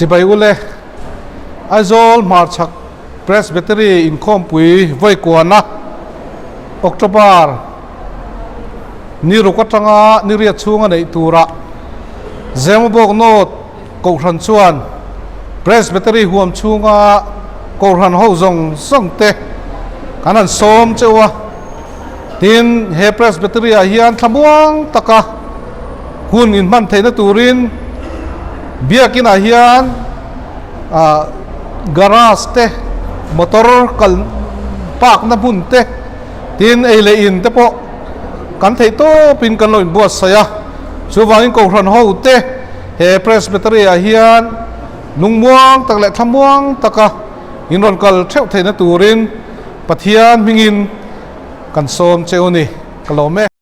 Chibai ule, Aizawl hmarchhak Presbytery inkhawmpui vawikuana October ni ruk atanga ni riat chhunga neih turah Zemabawk North Kohhran chuan Presbytery huam chhunga Kohhran ho zawng zawng te kan han sawm cheu a. Tin, he Presbytery ah hian thlamuang taka hun inhman theihna turin Biakin ah hian ah garage te, motor kal park na hmun te, tin ei leh in te pawh kan theih tawpin kan lo inbuatsaih a. Chuvangin Kohhran ho te he Presbytery ah hian lungmuang tak leh thlamuang taka in rawn kal theuh theihna turin Pathian hmingin kan sawm cheu ni, ka lawm e.